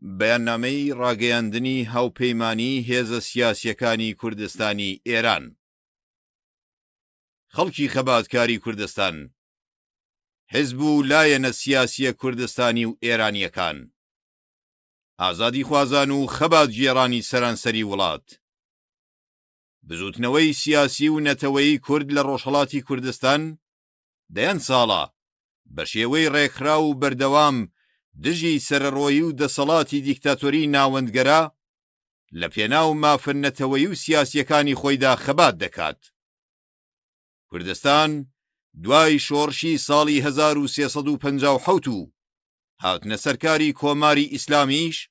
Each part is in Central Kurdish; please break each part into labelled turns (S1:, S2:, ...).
S1: بەیاننامەی ڕاگەیاندنی هاوپەیمانیی هێزە سیاسییەکانی کوردستانی ئێران. خەڵکی خەباتکاری کوردستان، حیزب و لایەنە سیاسییە کوردستانی و ئێرانییەکان، ئازادیخوازان و خەباتگێڕانی سەرانسەری وڵات، بزووتنەوەی سیاسی و نەتەوەیی کورد لە ڕۆژهەڵاتی کوردستان دەیان ساڵە بە شێوەی ڕێکخراو و بەردەوام دژی سەرەڕۆیی و دەسەڵاتی دیکتاتۆری ناوەندگەرا لە پێناو مافە نەتەوەیی و سیاسییەکانی خۆیدا خەبات دەکات. کوردستان دوای شۆڕشی ساڵی 1357 و هاتنە سەرکاری کۆماری ئیسلامیش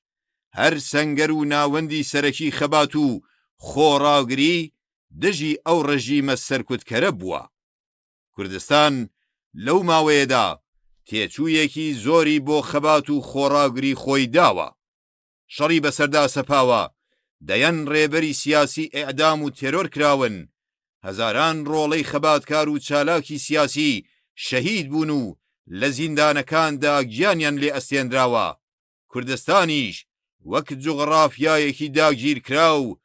S1: هەر سەنگەر و ناوەندی سەرەکی خەبات و خۆڕاگری دژی ئەو ڕژیمە سەرکوتکەرە بووە. کوردستان لەو ماوەیەدا تێچوویەکی زۆری بۆ خەبات و خۆڕاگری خۆی داوە. شەڕی بەسەردا سەپاوە، دەیان ڕێبەری سیاسی ئێعدام و تێرۆر کراون، هەزاران ڕۆڵەی خەباتکار و چالاکی سیاسی شەهید بوون و لە زیندانەکاندا گیانیان لێ ئەستێنراوە، کوردستانیش وەک جوغڕافیایەکی داگیرکراو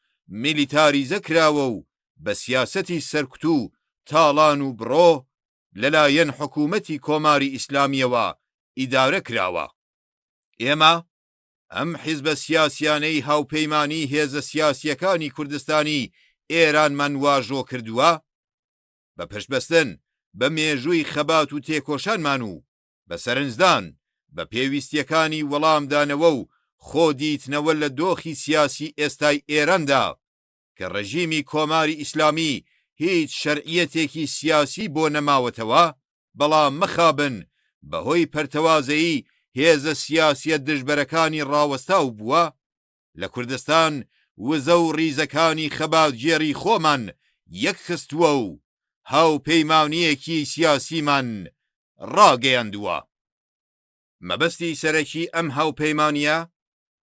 S1: میلیتاریزە کراوە و بە سیاسەتی سەرکوت و تاڵان و بڕۆ لەلایەن حکوومەتی کۆماری ئیسلامییەوە ئیدارە کراوە. ئێمە ئەم حیزبە سیاسیانەی هاوپەیمانی هێزە سیاسییەکانی کوردستانی ئێرانمان واژۆ کردووە، بە پشتبەستن بە مێژووی خەبات و تێکۆشانمان و بە سەرنجدان بە پێویستییەکانی وەڵامدانەوە و خۆدیتنەوە لە دۆخی سیاسی ئێستای ئێراندا کە ڕێژیمی کۆماری ئیسلامی هیچ شەرعییەتێکی سیاسی بۆ نەماوەتەوە، بەڵام مەخابن بەهۆی پەرتەوازەیی هێزە سیاسییە دژبەرەکانی ڕاوەستاو بووە، لە کوردستان وزە و ڕیزەکانی خەباتگێڕی خۆمان یەکخستووە و هاوپەیمانییەکی سیاسیمان ڕاگەیاندووە. مەبەستی سەرەکی ئەم هاوپەیمانییە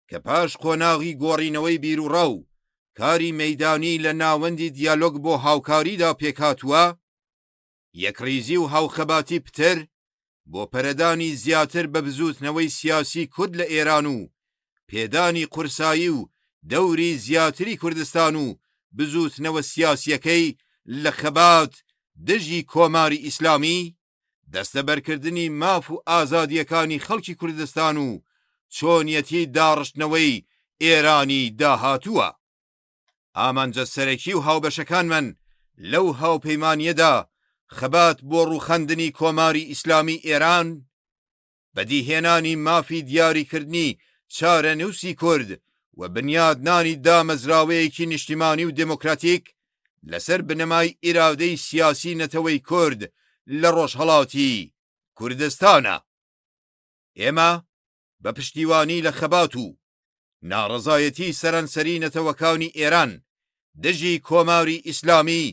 S1: کە پاش قۆناغی گۆڕینەوەی بیروڕا و کاری مەیدانی لە ناوەندی دیالۆگ بۆ هاوکاریدا پێکهاتووە، یەکڕیزی و هاوخەباتی پتر بۆ پەرەدانی زیاتر بە بزووتنەوەی سیاسی کورد لە ئێران و پێدانی قورسایی و دەوری زیاتری کوردستان و بزووتنەوە سیاسییەکەی لە خەبات دژی کۆماری ئیسلامی، دەستەبەرکردنی ماف و ئازادییەکانی خەڵکی کوردستان و چۆنیەتی داڕشتنەوەی ئێرانی داهاتووە. ئامانجە سەرەکی و هاوبەشەکانمان لەو هاوپەیمانییەدا خەبات بۆ ڕووخاندنی کۆماری ئیسلامی ئێران، بەدیهێنانی مافی دیاریکردنی چارەنووسی کورد و بنیادنانی دامەزراوەیەکی نیشتیمانی و دێمۆکراتیک لەسەر بنەمای ئیرادەی سیاسی نەتەوەی کورد لە ڕۆژهەڵاتی کوردستانە. ئێمە بە پشتیوانی لە خەبات و ناڕەزایەتی سەرانسەری نەتەوەکانی ئێران دژی کۆماری ئیسلامی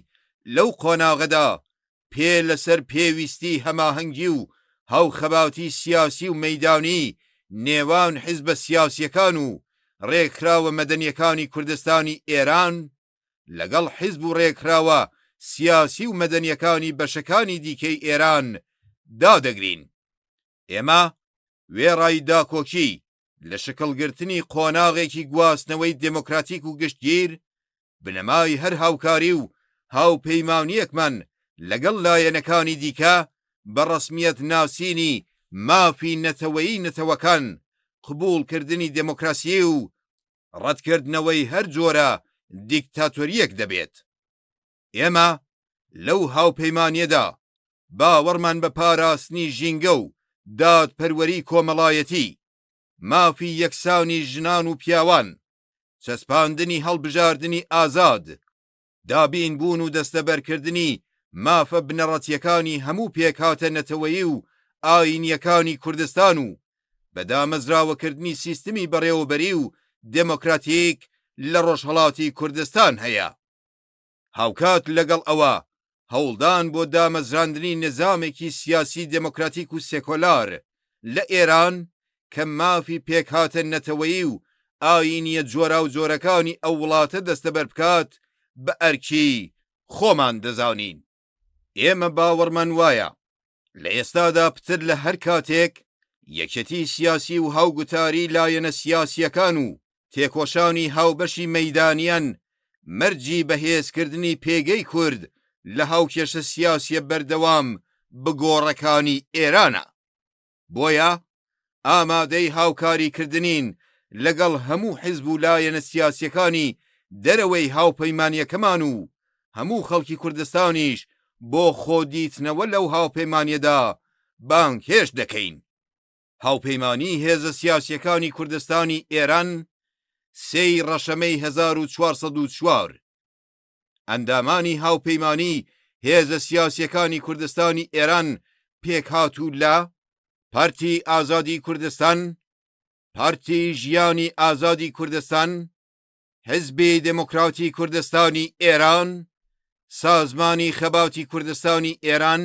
S1: لەو قۆناغەدا پێ لەسەر پێویستی هەماهەنگی و هاوخەباتی سیاسی و مەیدانی نێوان حیزبە سیاسییەکان و ڕێکخراوە مەدەنییەکانی کوردستانی ئێران لەگەڵ حیزب و ڕێکخراوە سیاسی و مەدەنییەکانی بەشەکانی دیکەی ئێران دادەگرین. ئێمە وێڕای داکۆکی لە شکڵگرتنی قۆناغێکی گواستنەوەی دێمۆکراتیک و گشتگیر، بنەمای هەر هاوکاری و هاوپەیمانییەکمان لەگەڵ لایەنەکانی دیکە بە ڕەسمییەت ناسینی مافی نەتەوەیی نەتەوەکان، قبووڵکردنی دێمۆکراسی و ڕەتکردنەوەی هەر جۆرە دیکتاتۆرییەک دەبێت. ئێمە لەو هاوپەیمانییەدا باوەڕمان بە پاراستنی ژینگە و دادپەروەری کۆمەڵایەتی، مافی یەکسانی ژنان و پیاوان، چەسپاندنی هەڵبژاردنی ئازاد، دابینبوون و دەستەبەرکردنی مافە بنەڕەتییەکانی هەموو پێکهاتە نەتەوەیی و ئایینییەکانی کوردستان و بە دامەزراوەکردنی سیستمی بەڕێوەبەری و دێمۆکراتیک لە ڕۆژهەڵاتی کوردستان هەیە. هاوکات لەگەڵ ئەوە، هەوڵدان بۆ دامەزراندنی نیزامێکی سیاسی دێمۆکراتیک و سێکۆلار لە ئێران کە مافی پێکهاتە نەتەوەیی و ئایینییە جۆراوجۆرەکانی ئەو وڵاتە دەستەبەر بکات بە ئەرکی خۆمان دەزانین. ئێمە باوەڕمان وایە لە ئێستادا پتر لە هەر کاتێک. یەکێتی سیاسی و هاوگوتاری لایەنە سیاسییەکان و تێکۆشانی هاوبەشی مەیدانیان مەرجی بەهێزکردنی پێگەی کورد لە هاوکێشە سیاسییە بەردەوام بگۆڕەکانی ئێرانە. بۆیە ئامادەی هاوکاریکردنین لەگەڵ هەموو حیزب و لایەنە سیاسییەکانی دەرەوەی هاوپەیمانییەکەمان و هەموو خەڵکی کوردستانیش بۆ خۆدیتنەوە لەو هاوپەیمانییەدا بانگهێشت دەکەین. هاوپەیمانیی هێزە سیاسییەکانی کوردستانی ئێران سێی ڕەشەمەی 1404 ئەندامانی هاوپەیمانیی هێزە سیاسییەکانی کوردستانی ئێران پێکهاتوو لە، پارتی ئازادی کوردستان، پارتی ژیانی ئازادی کوردستان، حیزبی دێموکراتی کوردستانی ئێران، سازمانی خەباتی کوردستانی ئێران،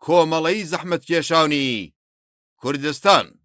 S1: کۆمەڵەی زەحمەتکێشانی کوردستان.